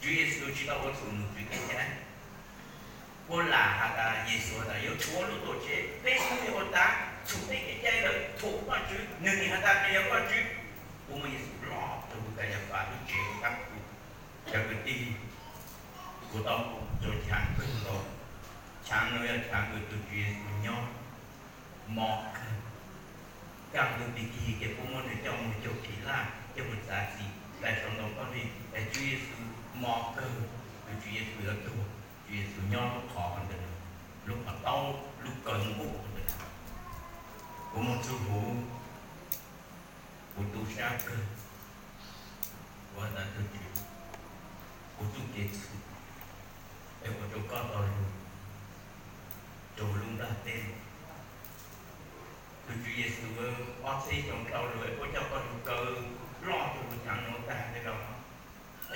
Tswv Yexus tsis tau ua txhum num Tswv kev cai. Puab lam has tas Yexus has tas yuav tshuav lub tuam tsev, peb mus ua tas txhum peb kev cai lawm, txhum Vajtswv, nws nim has tas nws yog Vajtswv. Puab muab Yexus loj rau hauv Kayafas lub tsev ua tab kum. Cov kwv tij, kuv tau rau chav kawg nkaus. Chav no yog chav kws tus Tswv Yexus nyob mos kawg. Kaj ntug pig kig ces puab muab nws coj mus cuag Pilaj coj mus txav txim, tais sau ntoo khaub lig, es Tswv Yexus mos kawg, tus Tswv Yexus yuav tuag, Tswv Yexus nyob lub qhov ntawm no, lub qhov taub, lub kaw nquj ntawm no. Kuv mus txug huv, kuv tu sab kawg, kuv has tas Tub Tswv, kuv txuj kev txhum es ua rau koj tau lug rau lub nplaj teb. Tus Tswv Yexus, ob txhiab xyoo dhau lug es puab coj koj lug kaw loj rau lub chav no tag li lawm,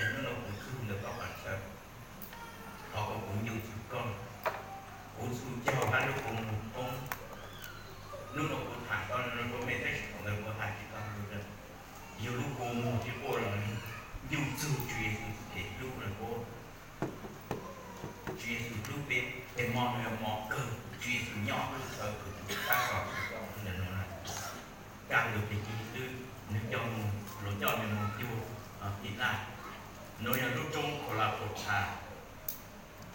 es hnub no kuv txug ntawm koj qhov chaw, thov kom kuv nco txug koj, kuv txhum caug hab lub kua muag poob. Hnub no kuv tham tau no rau mej tab sis thaum ntawd kuv has tsis tau lug lawm. Yug lub kua muag tsis quaj los nco txug Tswv Yexus txuj kev hlub lawm puab. Tswv Yexus hlub peb, tes mos no yog mos kawg, Tswv Yexus nyob lub chaw kws tab tom ntawm no na. Kaj ntug pig kig xwb, nws coj mus, luag coj nws mus cuag Pilaj. Nuav yog lub roob Khaulaukauthas,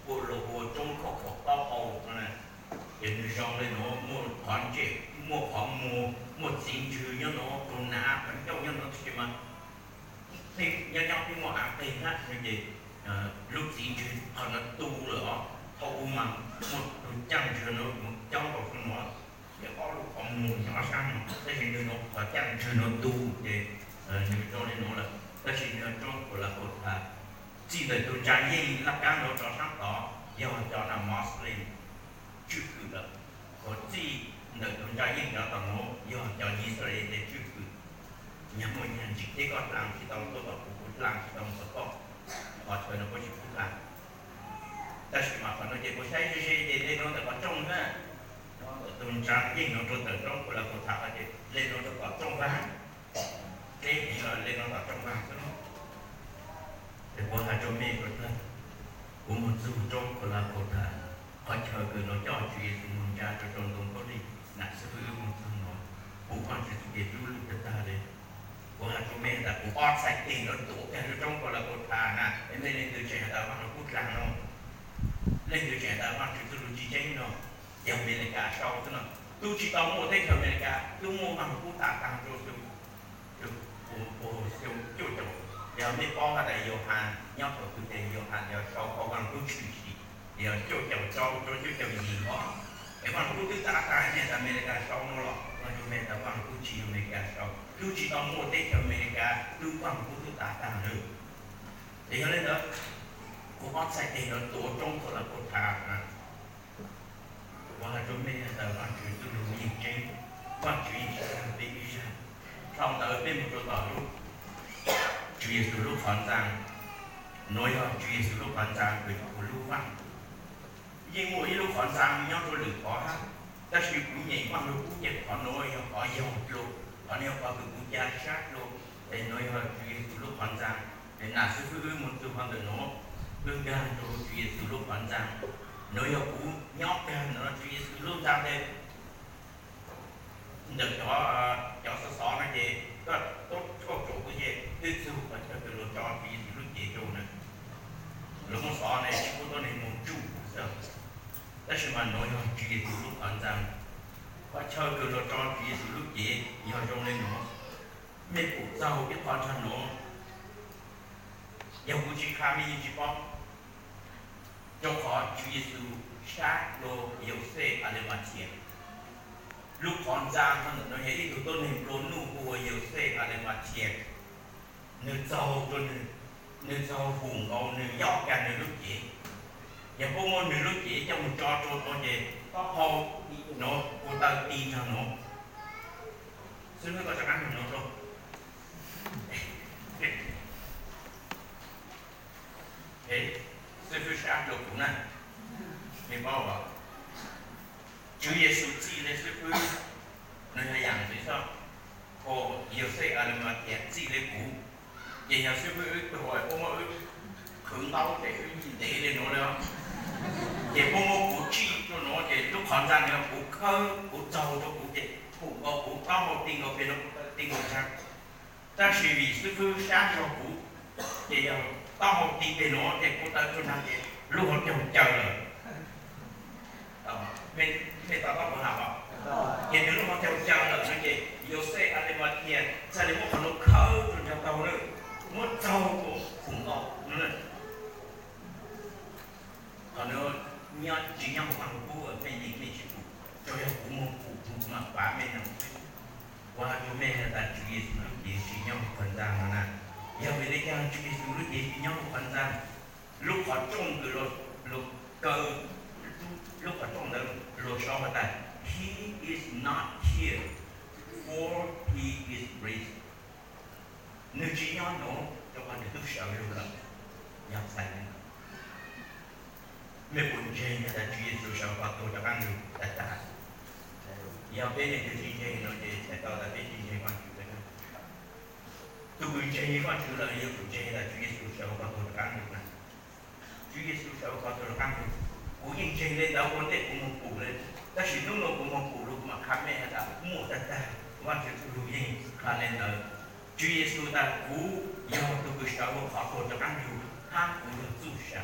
ua luag hu ua roob khauj khaum taub hau no na. Ces nws zoo li nuav, muaj qhov ntsej, muaj qhov muag, muaj txiv ntswg nyob nuav, tus nav qhov ncauj nyob nuav, tab sis mas pheej nyob nyob pheej muaj av qeeg hab no ces lub txiv ntswg qhov nuav tu lawm os. Thaum ub mas muaj tus caaj ntswg nuav mus coob nkaus rau nuav, ces ob lub qhov muag nyob sab no, tab sis nws nuav qhov caaj ntswg nuav tu ces nws zoo li nuav lawm. Tab sis nws yog roob Khaulaukauthas, txij ntawm tus ntsa yeej laj kab nuav rov sab tod yog cov nas Muslim tswj fwm lawm, hos txij ntawm tus ntsa yeej rov tom nuav yog cov Yixalayees tej tswj fwm. Nyag muaj nyag ntsis teb koj dlaag tsis tau tuaj tom kuv, kuv dlaag tsis tau mus tom koj, qhov chaw no puab tsis pub dlaag. Tab sis mas qhov no ces kuv saib ze ze ces le nuav ntawm qhov rooj na, tus ntsa yeej nuav rau ntawm roob Khaulaukauthas ces le nuav rau tom rooj vaag, teb le nuav tom rooj vaag xwb. Ces kuv has rua mej rua dlawg, kuv moog txug roob Khaulaukauthas, qhov chaw kws luag coj Tswv Yexus moog ntsa rua rau ntoo khaub lig, nam xib fwb wb moog txug nuav, kuv Vaajtswv txuj kev hlub lug tag tag le. Kuv has rua mej tas kuv ob txhais tes nrov tuav kag lub roob Khaulaukauthas na, es mej leej twg tseem has tas Vaaj Lug Kub dlaag no, leej twg tseem has tas Vaajtswv txuj lug tsi tseeb no, yog Amelikas sau xwb no. Tub tsi tau muaj teb chaws Amelikas tub muaj Vaaj Lug Kub tas taag rua xyoo, xyoo cuaj caum. Yog mej paub has tas Yauhas nyob thaum twg tes Yauhas yog sau tau Vaaj Lug Kub tshwm sim, yog cuaj caum rau rua cuaj caum yim os. Es Vaaj Lug Kub twb tas taag, mej tas Amelikas sau no los, Vaaj Lug Kub tsi yog Amelikas sau, tub tsi tau muaj teb chaws Amelikas tub Vaaj Lug Kub twb tas taag lawm. Ces yog le ntawd, kuv ob txhais tes nrov tuav roob Khaulaukauthas na, kuv has rua mej tas Vaajtswv txuj lug yeej tseeb, Vaajtswv yeej tsis tag peb ib zag. Dhau ntawd peb moog rua tom lub, Tswv Yexus lub qhov ntxaa, nuav yog Tswv Yexus lub qhov ntxaa kws hu lub vaaj. Yeej muaj ib lub qhov ntxaa nyob rua lwm qhov hab, tab sis kuv nyeem Vaaj Lug Kub ces qhov nuav yog qhov yaug dlua, qhov nuav yog qhov kws kuv ca sab dlua. Es nuav yog Tswv Yexus lub qhov ntxaa, es nam xib fwb wb moog txug qhov ntawm nuav, wb nkaag rua Tswv Yexus lub qhov ntxaa. Nuav yog kuv nyob kag nuav Tswv Yexus lub ntxaa tes ntawm cov, cov xov xov no ces koj tub tshuaj tsuam kuv ces twb txug qhov chaw kws luag tso Tswv Yexus lub cev rua na. Luag muab xov ne tsis pub tuab neeg moog tsuj xwb. Tab sis mas nuav yog Tswv Yexus lub qhov ntxaa, qhov chaw kws luag tso Tswv Yexus lub cev yog zoo le nuav. Mej pum txaug ib qhov ntawm nuav, yog kuv tsis qha mej yeej tsis paub. Rua qhov Tswv Yexus sab dlua Yauxej Alimatias. Lub qhov ntxaa ntawm nuav yog ib tug tuab neeg nplua nuj hu ua Yauxej Alimatias. Nwg txaug, nwg txaug hum nkaus nwg yob kag nwg lub cev. Yog puab muab nwg lub cev coj moog tso rua nuav ces taub hau nuav kuv taw ti nraag nuav. Xib fwb koj rov qaab nug nuav rua. Xib fwb sab dlua kuv na, mej paub as, Tswv Yexus txij le xib fwb, nwg yog yaam ntxiv xwb, ho Yauxej Alimatias txij le kuv, ces yog xib fwb wb tug puab muab wb Kuv ntaub ces wb ntev li nuav lawm. Ces puab muab kuv tsij rua nuav ces lub qhov ntxa nuav kuv khawb kuv txaug rua kuv ces pum nkaus kuv taub hau ti nkaus peg nuav, kuv taw ti nkaus ntawd. Tab sis vim xib fwb sab zog kuv ces yog taub hau ti peg nuav ces kuv taw rua ntawd ces lub hauv caug caws lawm. Mej to taub kuv has os. Ces nws lub hauv caug caws lawm no ces Yauxej Alimathias txhaj le muab qhov nuav khawb rua nraag taug lawm, muab txaug rua pum nkaus no. Qhov nuav nyob tsis nyob hauv Paj Lug Kub, mej yeej mej tsis pum, tsuas yog kuv moog pum kuv mam pav mej no xwb. Kuv has rua mej has tas Tswv Yexus lub cev tsis nyob hauv qhov ntxa no na. Yog vim le caag Tswv Yexus lub cev tsis nyob hauv qhov ntxa? Lub qhov rooj kws luag kaw lub qhov rooj ntawd luag sau has tas He is not here, for he is risen. Nwg tsis nyob nuav rua qhov nwg tub sawv lug lawm. Yog txhais li ntawd, mej puas ntseeg has tas Tswv Yexus sawv qhov tuag rov qaab lug tag tag? Yog peb leej twg tsis ntseeg no ces txhais tau tas peb tsis ntseeg Vaajtswv. Tug kws ntseeg Vaajtswv lawm yog kws ntseeg tas Tswv Yexus sawv qhov tuag rov qaab lug na. Tswv Yexus sawv qhov tuag rov qaab lug, kuv yeej ntseeg le ntawd ua ntej kuv moog pum le, tab sis nub nuav kuv moog pum lug kuv mam qha mej has tas muaj tag tag, Vaajtswv txuj lug yeej qha le ntawd. Tswv Yexus tas kuv yog tug kws sawv qhov tuag rov qaab lug hab kuv yog txuj sa.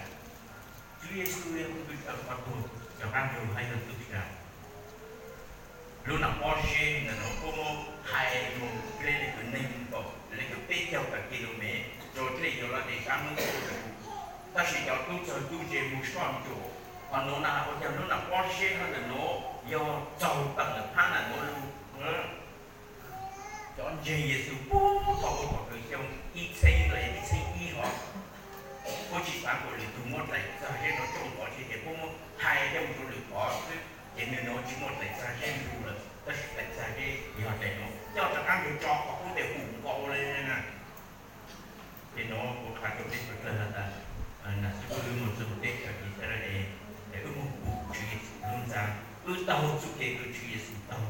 Tswv Yexus yog tug kws sawv qhov tuag rov qaab lug hab yog txuj sa. Lub nam pob zeb ntawm nuav puab muab hais moog dlej le kws neeg kaum, le kws peb caug kis lus mev rua dlej Yaulavdev sab hnub, tab sis cov tub txawg tub ntse moog soj ntsuam. Qhov nuav na ua caag lub nam pob zeb ntawm nuav yog txaug tawm ntawm phab ntawm nuav lug. Cov ntseeg Yexus puag thaum ub thaum kws xyoo ib txheeb los yog ib txheeb ib hov, puab tsis xaav kuas lwm tug muab dlaim txag zeb nuav tsooj pov tseg ces puab muab hais coj moog rua lwm qhov xwb, ces nwg nuav tsis muaj dlaim txag zeb lug lawm, tab sis dlaim txag zeb yog dlaim nuav coj rov qaab lug tso qhov qub tes pum nkaus le na. Ces nuav kuv qha rua peb sawv dlawg has tas, nam xib fwb moog txug teb chaws Yixalayees, es wb moog pum Tswv Yexus lub ntxa, wb taug txuj kev kws Tswv Yexus taug.